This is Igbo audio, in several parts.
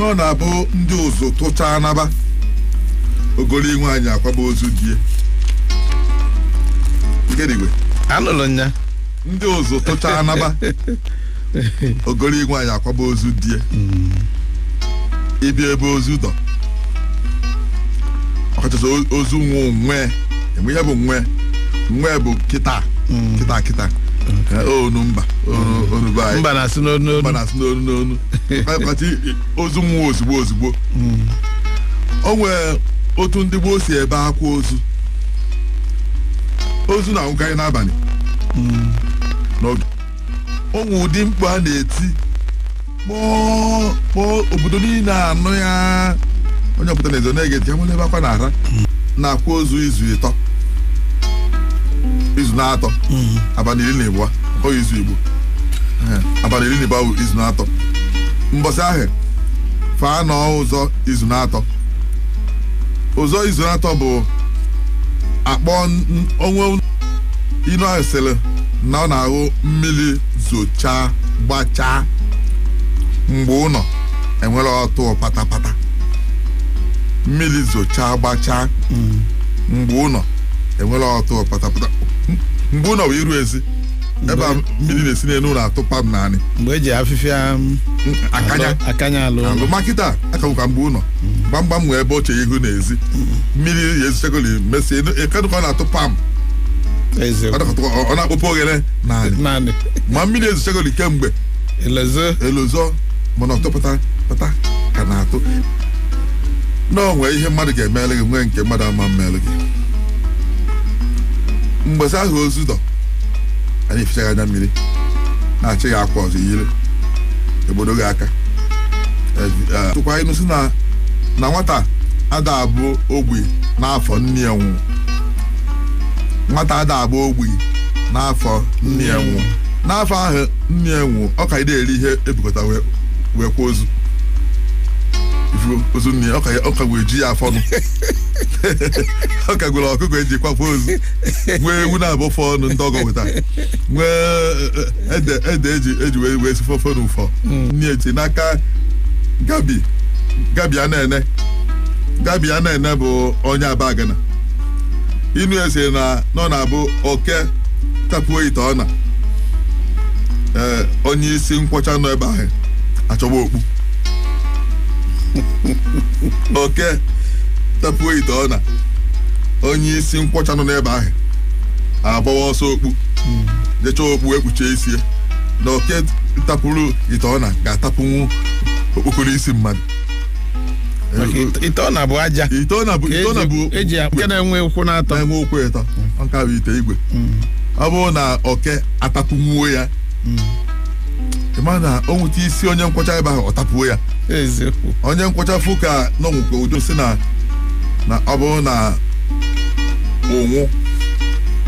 Ọ na-abụ ndị ụzụ tụchaa naba ogolo nwaanyị akwaba ozu die. Nkedigwe. Anụrụ nya. Ndị ụzụ tụchaa naba ogolo nwaanyị akwaba ozu die. Ịbịa ebe ozu dọ, ọkachasị ozu nwe nwe enwe ihe bụ nwe nwe bụ kịta kịta kịta. Onu mba onu onu be anyị. Mba na-asị n'onu. Mba n'onu. Na-asị n'onu n'onu. Ọkacha ozu nwa ozugbo ozugbo. O nwee otu ndị gboo si ebe akwa ozu. Ozu na-anwụkarị n'abalị n'oge. O nwee ụdị mkpu a na-eti kpọọ kpọọ, obodo niile anụ ya. Onye ọpụta na ezo na-ege ntị, enwere ebe akwa na-ara na-akwa ozu izu 3, izu na-atọ, abalị 12. Ọ izu Igbo. Abalị 12 bụ izu na-atọ. Mbọsị ahụ faa nọ ụzọ izu na-atọ. Ụzọ izu na-atọ bụ akpọ onwe inu ahụ sịrị na ọ na-ahụ mmiri zochaa gbachaa mgbe ụlọ enwere ọtụ patapata. Mmiri zochaa gbachaa mgbe ụlọ enwere ọtụ patapata. Mgbe ụlọ bụ iru ezi ebe a mmiri na-esi n'elu ụlọ atụ pam naanị. Mgbe eji afịfịa akanya. Akanya alụ ụlọ. Alụmakịta akawụkwa mgbe ụlọ gbamgbam nwee ebe oche ihu n'ezi mmiri ya ezichagoli mesie kedu ka ọ na-atụ pam. Eziokwu. Ọ na-akpọpụ oghere naanị. Naanị. Ma mmiri ezichagoli kemgbe. Elezo. Elozọ mana ọtọ pụta pụta ka na-atụ na o nwee ihe mmadụ ga-emere gị, nwee nke mmadụ ama mmere gị. Mgbesa ahụ ozu dọ, anyị efichaghị anya mmiri na-achị gị akwa ọzọ yiri egbodo gị aka. Tụkwa ịnụ si na na nwata ada abụ ogbi n'afọ nne ya nwụ. Nwata ada abụ ogbi n'afọ nne ya nwụ. N'afọ ahụ nne ya nwụ, ọ ka ide eri ihe ebukọta wee kwa ozu. Ifu ozu nne ya, ọ ka wee ji ya afọ nụ. Ọ ka gwere ọkụkọ eji kwakwa ozu, nwee ewu na-abụ fọ ọnụ ndị ọgọ weta, nwee ede ede eji wee si fọfọ n'ụfọ nne eji n'aka. Gabi Gabi a na-ene Gabi a na-ene bụ onye Abagana. Inu ese na nọ na-abụ oke tapuo ite ọ na ee onye isi nkwọcha nọ ebe ahụ achọba okpu. Oke tapuo ite ọ na onye isi nkwọcha nọ n'ebe ahụ agbawa ọsọ okpu, jechaa okpu ekpuchie isi ya. Na oke tapụrụ ite ọ na ga-atapụnwu okpokoro isi mmadụ. Maka ite ọ na-abụ aja. Ite ọ na bụ ka ite ọ na bụ eji nke na-enwe ụkwụ na-atọ. Na-enwe ụkwụ ịtọ. Nke a bụ ite igwe. Ọ bụrụ na oke atapụnwuo ya, ị ma na o nweta isi onye nkwọcha ebe ahụ, ọ tapuo ya. Eziokwu. Onye nkwọcha fụ ka n'ọnwụkwa udo si na na ọ bụrụ na ụnwụ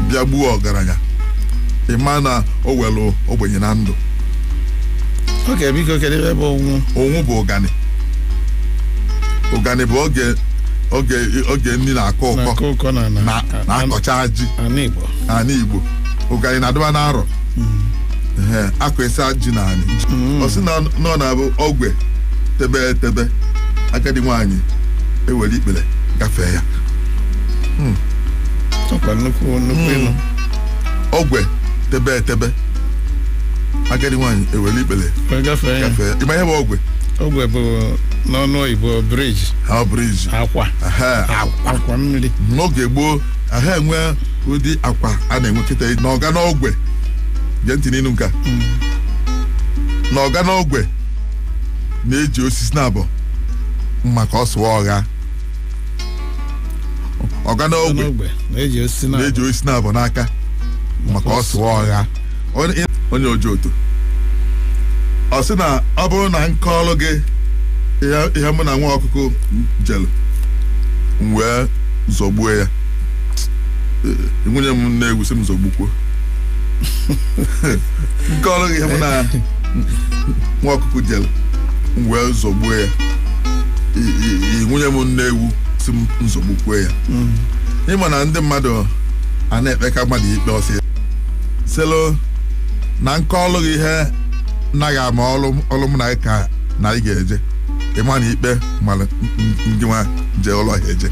bịa gbuo ọgaranya, ị ma na o welu ogbenye na ndụ. Oke, biko, kedu ebe bụ ụnwụ? Ụnwụ bụ ụgani. Ụgani bụ oge nri na-akọ ụkọ. Na-akọ ụkọ na na na-akọcha ji. Ana Igbo. N'ala Igbo, ụgani na-adịba n'arọ. Ehe, akụ ịsa ji na anị. Ọ sị na nọ na-abụ ogwe tebe etebe, agadi nwaanyị ewere ikpere gafee ya. Ọkwa nnukwu nnukwu ịnụ. Ogwe tebe etebe, agadi nwaanyị ewere ikpere wee gafee ya. Gafee ya. Ịma ihe bụ ogwe? Ogwe bụ n'ọnụ oyibo briji. Ha briji. Akwa. Ehe, akwa mmiri. N'oge gboo ahụ enwe ụdị akwa a na-enwe kịta n'ọga n'ogwe. Gee ntị n'inu nke a. N'ọga n'ogwe na-eji osisi na-abọ maka ọ sụọ ọgha. Ọga n'ogwe n'ogbe na-eji osisi na na-eji osisi na-abọ n'aka maka ọ sụọ ọgha. Onye ojoto ọ sị na ọ bụrụ na nkọọlụ gị ihe mụ na nwa ọkụkọ jelu m wee zọgbuo ya. Nwunye m na-egwu sị m zọgbukwuo. Nkọọlụ gị ihe mụ na nwa ọkụkọ jelu m wee zọgbuo ya. Nwunye m na-egwu sị m nzọgbukwuo ya. Ịma na ndị mmadụ a na-ekpe ka mmadụ ikpe ọsị sịlụ na nkọọlụ gị ihe naghị ama ọlụ ọlụ mụ na gị ka na anyị ga-eje. Ịma na ikpe mara ndị nwa jee ụlọ ha eje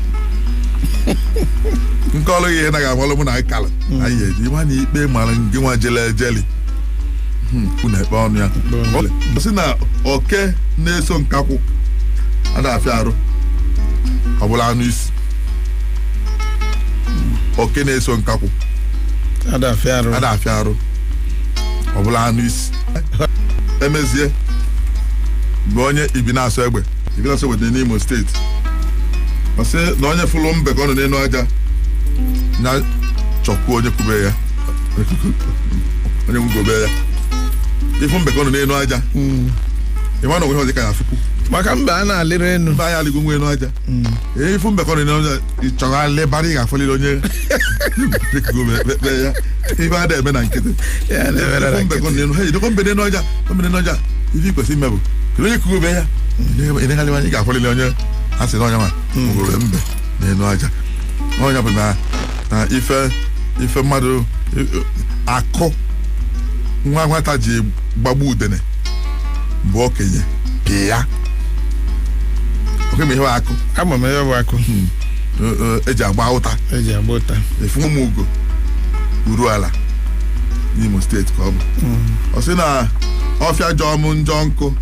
nke ọrụ ihe naghị amalụ mụ na akara anyị eje. Ịma na ikpe mara ndị nwa jele ejeli. Unu ekpe ọnụ ya. Ọ sị na oke na-eso nkakwụ a na-afịa arụ ọ bụla anụ isi. Oke na-eso nkakwụ ada afịa arụ a na-afịa arụ ọ bụla anụ isi. Emezie bụ onye ibi na-asọ egbe, ibi na-asọ egbe dị n'Imo Steeti. Ọ sị na onye fụrụ mbe ka ọ nọ n'elu aja na chọkwuo onye kwube ya, onye gwugobe ya. Ịfụ mbe ka ọ nọ n'elu aja, ịma na onwe ihe ọzọ ka ya afụkwu. Maka mbe a na-alịrị enu. Mbe anyị alịgo nwe elu aja. Ee, ịfụ mbe ka ọ nọ n'elu aja, ị chọrọ alịbara, ị ga-afụlịrị onye gwugobe ya. Ife a na-eme na nkịtị Ya na-emere na mbe nkịtị. kọ n'elu, hey, dọkọ mbe n'elu aja, mbe n'elu aja. Ife kwesịrị ime bụ kedu onye kugobe ya. Ịnegharị anya, ị ga-afụlịrị onye a sị na onye ma kugobe mbe n'elu aja. Onye bụ na na ife ife mmadụ akụ nwa nwata ji gbagbu udene bụ okenye pị ya oke ma ihe bụ akụ. Ama m ihe bụ akụ. Eji agba ụta. Eji agba ụta. Efu ụmụ ugo uru ala n'Imo Steeti ka ọ bụ. Ọ sị na ọfịa jọọ m njọ nkụ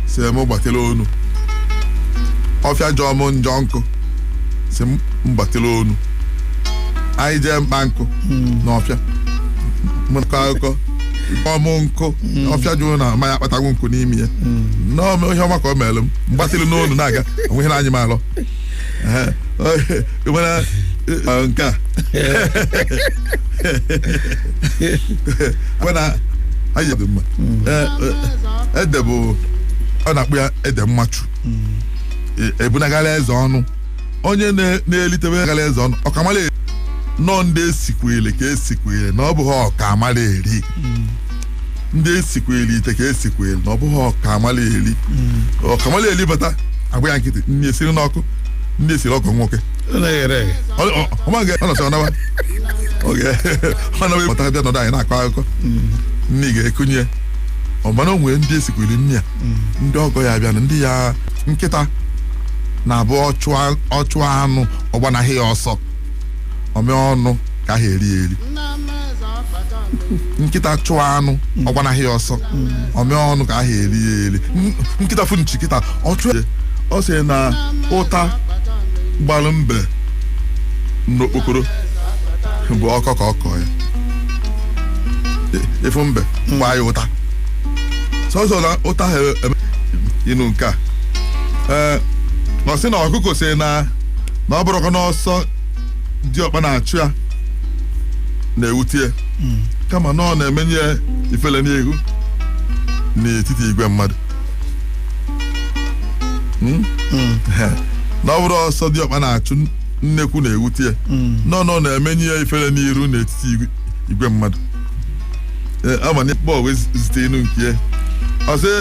si m gbatịrị onu. Ọfịa jọọ m njọ nkụ si m gbatịrị onu. Anyị jee mkpa nkụ n'ọfịa m kọ akụkọ ọmụ nkụ ọfịa jụrụ na mmanya akpatagwu nkụ n'ime ya nọọ. Ihe ọma ka o mere m mgbatịrị n'onu na-aga onwe ihe na-anyị m alọ. Ehe. Mana nke a mana anyị dị mma. Ede bụ ọ na-akpụ ya ede mmachu. Ebunagara eze ọnụ onye na-elitebe gara eze ọnụ ọkamala nọ ndị esikwele ka esikwele na ọ bụghị ọkamala eri. Ndị esikwele ite ka esikwele na ọ bụghị ọkamala eri. Ọkamala eri bata agba ya nkịtị, nni esiri n'ọkụ, ndị esiri ọgọ nwoke. Ọ na-eghere eghe. Ọ nọsị ọnawa oge ọ nawa bata bịa nọdụ anyị na-akọ akụkọ nni ga-ekunye ọ mana o nwere ndị esikwere nni a ndị ọgọ ya bịa na ndị ya nkịta na-abụ ọchụ anụ ọgbanaghị ya ọsọ ome ọnụ ka ha eri eri. Nkịta chụọ anụ ọgbanaghị ya ọsọ ome ọnụ ka ha eri ya eri. Nkịta fụ nchi kịta ọ chụọ. Ọ sị na ụta gbalụ mbe n'okpokoro bụ ọkọ ka ọ kọọ ya. Ịfụ mbe gbaa ya ụta sọsọ na ụta ha eme ịnụ nke a. Ee, ọ sị na ọkụkọ sị na na ọ bụrụkwa n'ọsọ diọkpa na-achụ ya na-ewute ya kama na ọ na-emenye ya ifele n'ihu n'etiti igwe mmadụ. Na ọ bụrụ ọsọ diọkpa na-achụ nnekwu na-ewute ya nọ na-emenye ya ifele n'iru n'etiti igwe mmadụ. Ee, ama na ịkpọ wee zite inu nke ya. Ọ sị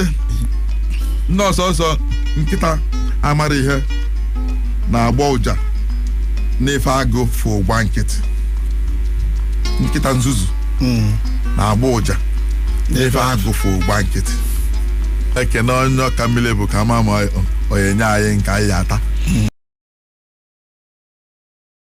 ndị ọsọ ọsọ nkịta amara ihe na-agba ụja n'ife agụ fụ ụgba nkịtị. Nkịta nzuzu na-agba ụja n'ife agụ fụ ụgba nkịtị. Ekene onye ọka mmiri bụ ka ama ma ọ ya enye anyị nke anyị ata.